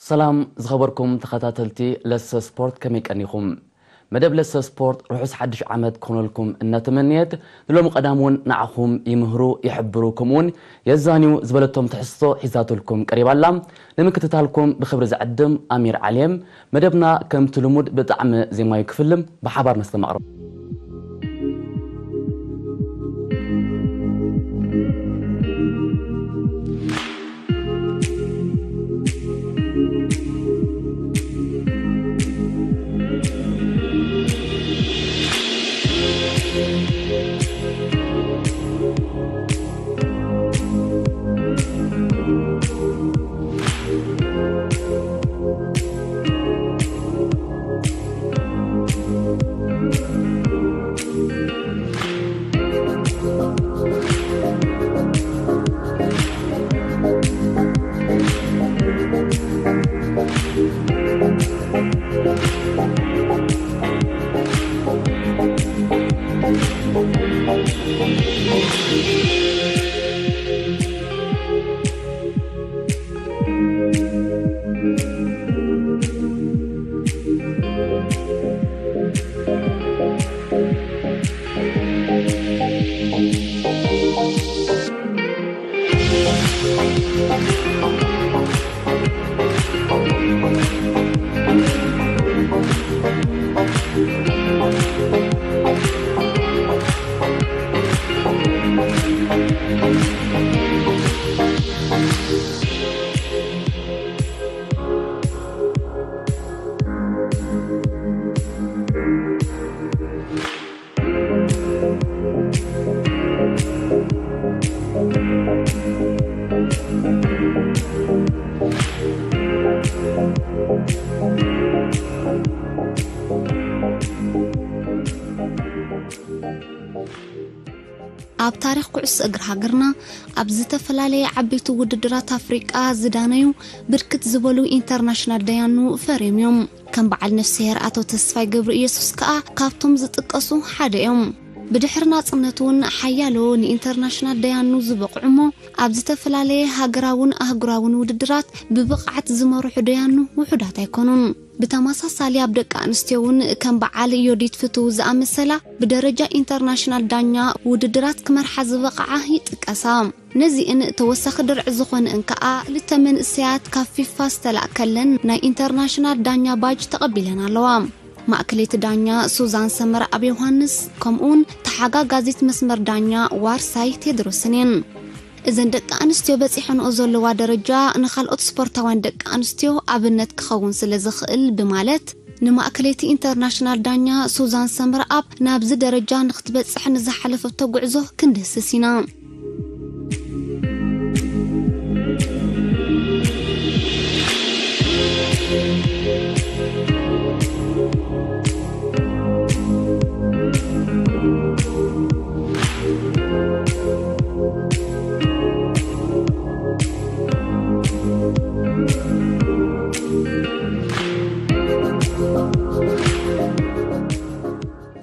ሰላም ዝኸበርኩም ተኸታተልቲ ለሰ ስፖርት፣ ከመይ ቀኒኹም? መደብ ለሰ ስፖርት ርሑስ ሓድሽ ዓመት ክኾነልኩም እናተመንየት፣ ንሎሚ ቀዳም እውን ንዓኹም ይምህሩ፣ ይሕብሩ፣ ከምኡውን የዛንዩ ዝበለቶም ትሕዝቶ ሒዛትልኩም ቀሪባ ኣላ። ንምክትታልኩም ብኽብሪ ዝዕድም ኣሚር ዓሊየም። መደብና ከምቲ ልሙድ ብጣዕሚ ዜማዊ ክፍልም ብሓባር ነስተማቕሮ። ኣብ ታሪኽ ኩዕሶ እግሪ ሃገርና፣ ኣብ ዝተፈላለየ ዓበይቲ ውድድራት ኣፍሪቃ ዝዳነዩ ብርክት ዝበሉ ኢንተርናሽናል ደያኑ ፈርዮም እዮም። ከም በዓል ነፍስሄር ኣቶ ተስፋይ ገብረ ኢየሱስ ከኣ ካብቶም ዝጥቀሱ ሓደ እዮም። ብድሕሪ ናጽነት እውን ሓያሎ ንኢንተርናሽናል ደያኑ ዝበቕዑ እሞ፣ ኣብ ዝተፈላለየ ሃገራውን ኣህጉራውን ውድድራት ብብቕዓት ዝመርሑ ደያኑ ውሑዳት ኣይኮኑን። ብተመሳሳሊ ኣብ ደቂ ኣንስትዮ እውን ከም በዓል ዮዲት ፍትው ዝኣመሰላ ብደረጃ ኢንተርናሽናል ዳኛ ውድድራት ክመርሓ ዝበቕዓ ይጥቀሳ። ነዚእን ተወሳኺ ድርዒ ዝኾነእን ከኣ ክልተ መንእሰያት ካብ ፊፋ ዝተላእከለን ናይ ኢንተርናሽናል ዳኛ ባጅ ተቐቢለን ኣለዋ። ማእከለይቲ ዳኛ ሱዛን ሰመረኣብ ዮሃንስ፣ ከምኡውን ተሓጋጋዚት መስመር ዳኛ ዋርሳይ ቴድሮስን እየን። እዘን ደቂ ኣንስትዮ በጺሐንኦ ዘለዋ ደረጃ ንኻልኦት ስፖርታውያን ደቂ ኣንስትዮ ኣብነት ክኸውን ስለ ዝኽእል ብማለት፣ ንማእከለይቲ ኢንተርናሽናል ዳኛ ሱዛን ሰመረኣብ ናብዚ ደረጃ ንክትበጽሕ ንዝሓለፈቶ ጉዕዞ ክንድህስስ ኢና።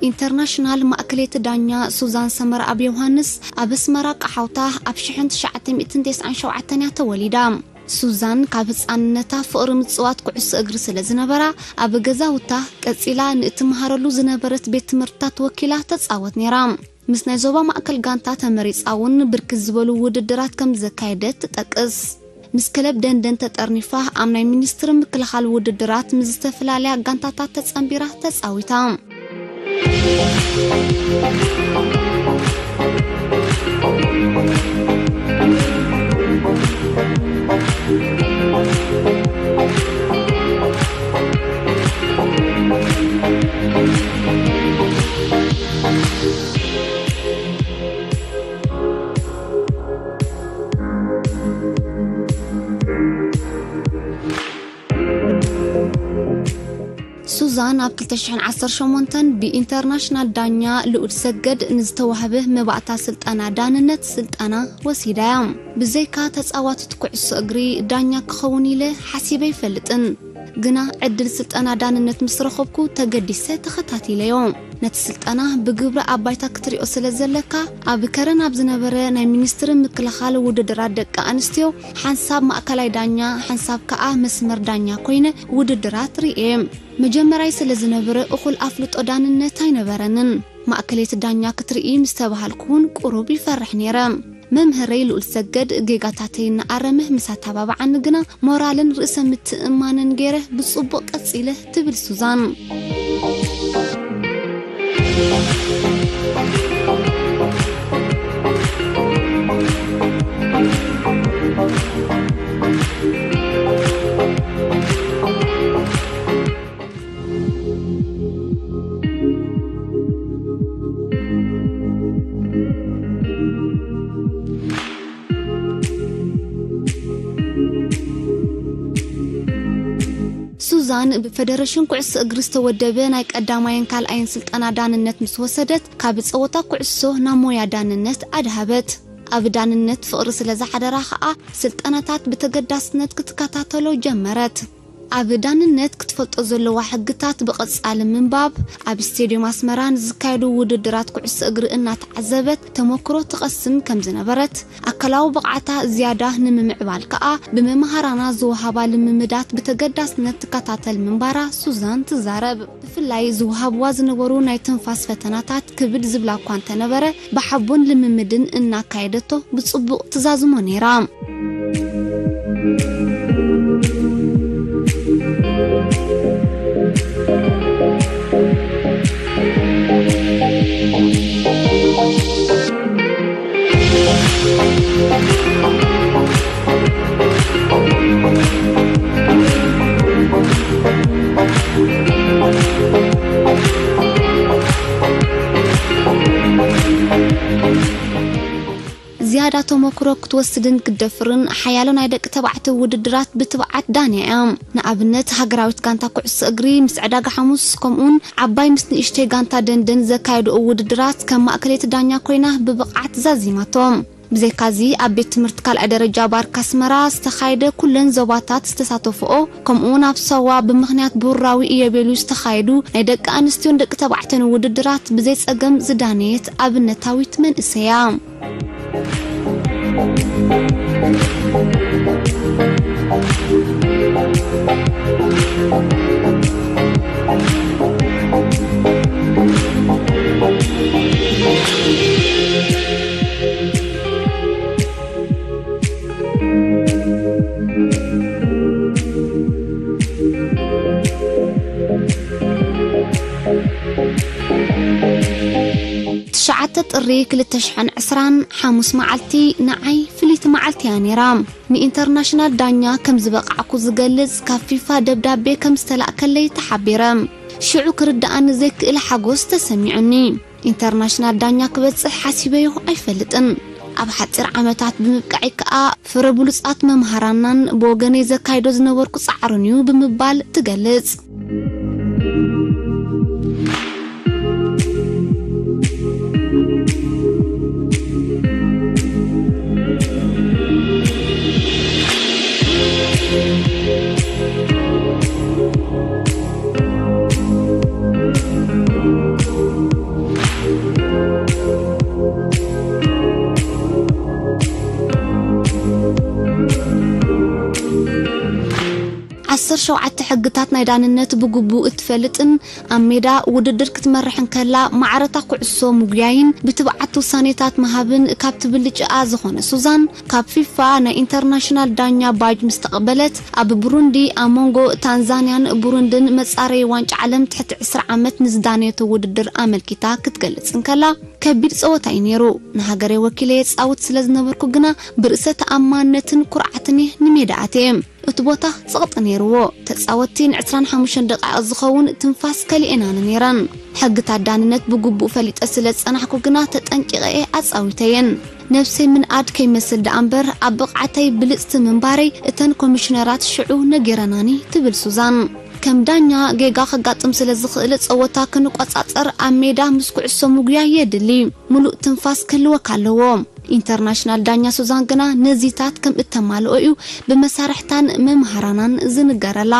ኢንተርናሽናል ማእከሌት ዳኛ ሱዛን ሰመረኣብ ዮሃንስ ኣብ ኣስመራ ቀሓውታ ኣብ ሽሕን ትሽዓተ ሚእትን ተስዓን ሸውዓተን እያ ተወሊዳ። ሱዛን ካብ ህጻንነታ ፍቕሪ ምጽዋት ኩዕሶ እግሪ ስለ ዝነበራ፣ ኣብ ገዛውታ ቀጺላ ንእትመሃረሉ ዝነበረት ቤት ትምህርትታት ወኪላ ተጻወት ነይራ። ምስ ናይ ዞባ ማእከል ጋንታ ተመሪጻ እውን ብርክት ዝበሉ ውድድራት ከም ዘካየደት ትጠቅስ። ምስ ክለብ ደንደን ተጠርኒፋ ኣብ ናይ ሚኒስትሪ ምክልኻል ውድድራት ምስ ዝተፈላለያ ጋንታታት ተጸንቢራ ተጻዊታ። ሱዛን ኣብ ክልተ ሽሕን ዓሰርተ ሸሞንተን ብኢንተርናሽናል ዳኛ ልኡድ ሰገድ ንዝተዋህበ መባእታ ስልጠና ዳንነት ስልጠና ወሲዳ እያ። ብዘይካ ተጻዋቲት ኩዕሶ እግሪ ዳኛ ክኸውን ኢለ ሓሲበ ኣይፈልጥን። ግና ዕድል ስልጠና ዳንነት ምስ ረኸብኩ ተገዲሰ ተኸታቲለዮ። ነቲ ስልጠና ብግብሪ ኣብ ባይታ ክትሪኦ ስለ ዘለካ፣ ኣብ ከረን ኣብ ዝነበረ ናይ ሚኒስትሪ ምክልኻል ውድድራት ደቂ ኣንስትዮ፣ ሓንሳብ ማእከላይ ዳኛ፣ ሓንሳብ ከኣ መስመር ዳኛ ኮይነ ውድድራት ርእየ። መጀመርያይ ስለ ዝነበረ እኹል ኣፍልጦ ዳንነት ኣይነበረንን። ማእከሌት ዳኛ ክትርኢ ምስ ተባሃልኩ እውን ቁሩብ ይፈርሕ ነይረ። መምህረይ ልኡል ሰገድ ጌጋታተይ እናኣረመ ምስ ኣተባብዓኒ ግና ሞራልን ርእሰ ምትእምማንን ገይረ ብጽቡቕ ቀጺለ ትብል ሱዛን። ሱዛን ብፈደረሽን ኩዕሶ እግሪ ዝተወደበ ናይ ቀዳማይን ካልኣይን ስልጠና ዳንነት ምስ ወሰደት፣ ካብ ጸወታ ኩዕሶ ናብ ሞያ ዳንነት ኣድሃበት። ኣብ ዳንነት ፍቕሪ ስለ ዝሓደራ ኸኣ፣ ስልጠናታት ብተገዳስነት ክትከታተሎ ጀመረት። ኣብ ዳንነት ክትፈልጦ ዘለዋ ሕግታት ብቐጻሊ ምንባብ፣ ኣብ ስቴድዮም ኣስመራ ንዝካየዱ ውድድራት ኩዕሶ እግሪ እናተዓዘበት ተመክሮ ትቐስም ከም ዝነበረት፣ ኣካላዊ ብቕዓታ ዝያዳ ንምምዕባል ከኣ ብመምሃራና ዝወሃባ ልምምዳት ብተገዳስነት ትከታተል ምንባራ ሱዛን ትዛረብ። ብፍላይ ዝወሃብዋ ዝነበሩ ናይ ትንፋስ ፈተናታት ክብድ ዝብላ እኳ እንተነበረ፣ ብሓቦን ልምምድን እናካየደቶ ብጽቡቕ ትዛዝሞ ነይራ። ዝያዳ ተመክሮ ክትወስድን ክትደፍርን ሓያሎ ናይ ደቂ ተባዕትዮ ውድድራት ብትብዓት ዳንያ እያ። ንኣብነት፣ ሃገራዊት ጋንታ ኩዕሶ እግሪ ምስ ዕዳጋ ሓሙስ፣ ከምኡውን ዓባይ ምስ ንእሽተይ ጋንታ ደንደን ዘካየድኦ ውድድራት ከም ማእከሌት ዳኛ ኮይና ብብቕዓት ዛዚማቶ። ብዘይካዚ፣ ኣብ ቤት ትምህርቲ ካልኣይ ደረጃ ባርካ ኣስመራ ዝተኻየደ ኩለን ዞባታት ዝተሳተፍኦ፣ ከምኡውን ኣብ ሳዋ ብምኽንያት ብሩራዊ ኢዮቤልዩ ዝተኻየዱ ናይ ደቂ ኣንስትዮን ደቂ ተባዕትዮን ውድድራት ብዘይ ጸገም ዝዳነየት ኣብነታዊት መንእሰይ እያ። ትሽዓተ ጥሪ ክልተ ሽሕን ዕስራን ሓሙስ መዓልቲ ንዓይ ፍልይቲ መዓልቲ እያ ነይራ። ንኢንተርናሽናል ዳኛ ከም ዝበቃዕኩ ዝገልጽ ካብ ፊፋ ደብዳቤ ከም ዝተላእከለይ ተሓቢረ። ሽዑ ክርድኣኒ ዘይክእል ሓጎስ ተሰሚዑኒ። ኢንተርናሽናል ዳኛ ክበጽሕ ሓሲበዮ ኣይፈልጥን። ኣብ ሓጺር ዓመታት ብምብቃዐይ ከኣ ፍረ ብሉጻት መምሃራናን ብወገነይ ዘካይዶ ዝነበርኩ ጻዕርን እዩ ብምባል ትገልጽ። ዓሰርተ ሸውዓተ ሕግታት ናይ ዳንነት ብግቡእ እትፈልጥን ኣብ ሜዳ ውድድር ክትመርሕን ከላ ማዕረታ ኩዕሶ ምጉያይን ብትብዓት ውሳኔታት ምሃብን ካብ ትብልጭኣ ዝኾነ ሱዛን፣ ካብ ፊፋ ናይ ኢንተርናሽናል ዳኛ ባጅ ምስ ተቐበለት፣ ኣብ ብሩንዲ ኣብ መንጎ ታንዛንያን ብሩንድን መጻረዪ ዋንጫ ዓለም ትሕቲ ዕስራ ዓመት ንዝዳነየቶ ውድድር ኣመልኪታ ክትገልጽ እንከላ፣ ከቢድ ጸወታ እዩ ነይሩ። ንሃገረይ ወኪለ የጻውት ስለ ዝነበርኩ ግና ብርእሰ ተኣማንነትን ኩርዓትን እየ ንሜዳ ኣትየ። እቲ ቦታ ጸቕጢ ነይርዎ። ተጻወትቲ ንዕስራን ሓሙሽተን ደቃይቕ ዝኸውን ትንፋስ ከሊኤናኒ ነይረን። ሕግታት ዳንነት ብግቡእ ፈሊጠ ስለ ዝጸናሕኩ ግና ተጠንቂቐ እየ ኣጻዊተየን። ነብሰይ ምንኣድ ከይመስል ደኣ እምበር ኣብ ብቕዓተይ ብልጽቲ ምንባረይ እተን ኮሚሽነራት ሽዑ ነጊረናኒ ትብል ሱዛን። ከም ዳኛ ጌጋ ከጋጥም ስለ ዝኽእል ጸወታ ክንቆጻጸር ኣብ ሜዳ ምስ ኩዕሶ ምጉያይ የድሊ። ምሉእ ትንፋስ ክህልወካ ኣለዎ። ኢንተርናሽናል ዳኛ ሱዛን ግና ነዚታት ከም እተማልኦ እዩ ብመሳርሕታን መምሃራናን ዝንገረላ።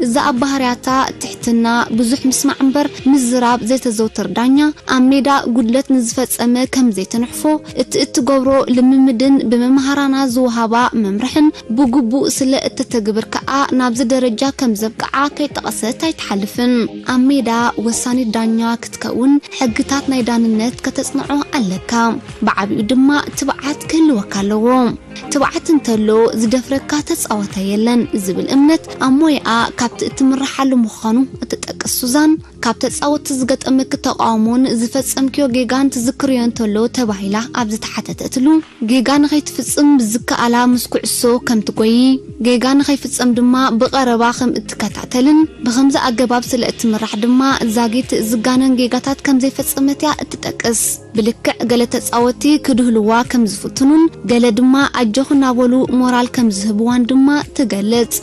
እዛ ኣብ ባህርያታ ትሕትና፣ ብዙሕ ምስማዕ እምበር ምዝራብ ዘይተዘውትር ዳኛ፣ ኣብ ሜዳ ጉድለት ንዝፈጸመ ከም ዘይትንሕፎ፣ እቲ እትገብሮ ልምምድን ብመምሃራና ዝወሃባ መምርሕን ብግቡእ ስለ እተተግብር ከኣ ናብዚ ደረጃ ከም ዘብቅዓ ከይጠቐሰት ኣይትሓልፍን። ኣብ ሜዳ ወሳኒት ዳኛ ክትከውን ሕግታት ናይ ዳንነት ከተጽንዖ ኣለካ። ብዓቢኡ ድማ ትብዓት ክህልወካ ኣለዎ። ትብዓት እንተሎ ዝደፍረካ ተጻዋታይ የለን ዝብል እምነት ኣብ ሞያኣ ካብቲ እትምርሓሉ ምዃኑ እትጠቅስ ሱዛን፣ ካብ ተጻወትቲ ዝገጠመኪ ተቃውሞን ዝፈጸምክዮ ጌጋን ትዝክርዮ እንተሎ ተባሂላ ኣብ ዝተሓተተትሉ፣ ጌጋ ንኸይትፍጽም ብዝከኣላ ምስ ኩዕሶ ከም ትጎዪ፣ ጌጋ ንኸይፍጸም ድማ ብቐረባ ከም እትከታተልን ብኸምዚ ኣገባብ ስለ እትምራሕ ድማ ዛጊት ዝጋነን ጌጋታት ከም ዘይፈጸመት እያ እትጠቅስ። ብልክዕ ገለ ተጻወትቲ ክድህልዋ ከም ዝፍትኑን ገለ ድማ ኣጆኺ እናበሉ ሞራል ከም ዝህብዋን ድማ ትገልጽ።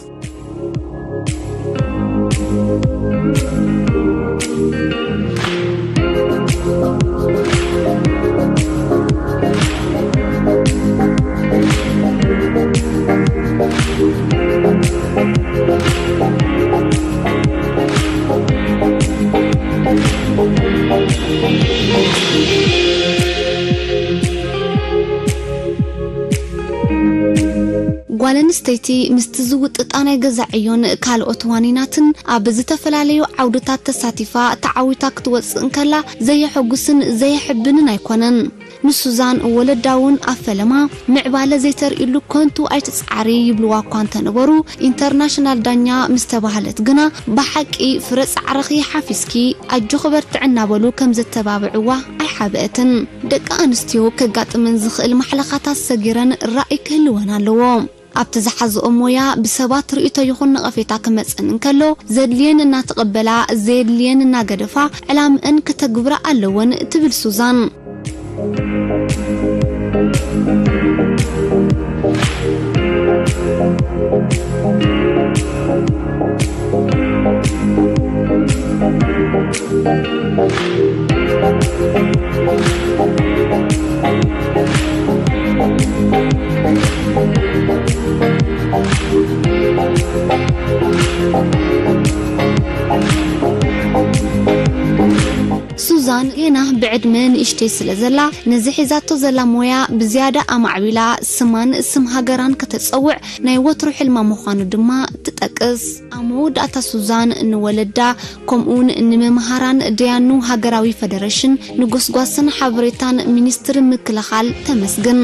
ጓል ኣንስተይቲ ምስቲ ዝውጥጣ ናይ ገዛ ዕዮን ካልኦት ዋኒናትን ኣብ ዝተፈላለዩ ዓውድታት ተሳቲፋ ተዓዊታ ክትወጽእ እንከላ ዘየሐጉስን ዘየሕብንን ኣይኮነን። ንሱዛን ወለዳ እውን ኣብ ፈለማ ምዕባለ ዘይተርእይሉ ከንቱ ኣይትጽዓሪ ይብልዋ እኳ እንተነበሩ፣ ኢንተርናሽናል ዳኛ ምስ ተባህለት ግና ብሓቂ ፍረ ጻዕርኺ ሓፊስኪ ኣጆኺ በርትዒ እናበሉ ከም ዘተባብዕዋ ኣይሓብአትን። ደቂ ኣንስትዮ ከጋጥመን ዝኽእል ማሕለኻታት ሰጊረን ራእይ ክህልወን ኣለዎ። ኣብቲ ዝሓዝኦ ሞያ ብሰባት ርእይቶ ይኹን ነቐፌታ ክመጸን እንከሎ ዘድልየን እናተቐበላ ዘየድልየን እናገደፋ ዕላምአን ከተግብራ ኣለወን ትብል ሱዛን። ሱዛን ጌና ብዕድመ ንእሽተይ ስለ ዘላ፣ ነዚ ሒዛቶ ዘላ ሞያ ብዝያዳ ኣማዕቢላ ስማን ስም ሃገራን ከተጸውዕ ናይ ወትሩ ሕልማ ምዃኑ ድማ ትጠቅስ። ኣብ መወዳእታ ሱዛን ንወለዳ ከምኡውን ንመምሃራን ደያኑ ሃገራዊ ፈደረሽን ንጎስጓስን ሓበሬታን ሚኒስትሪ ምክልኻል ተመስግን።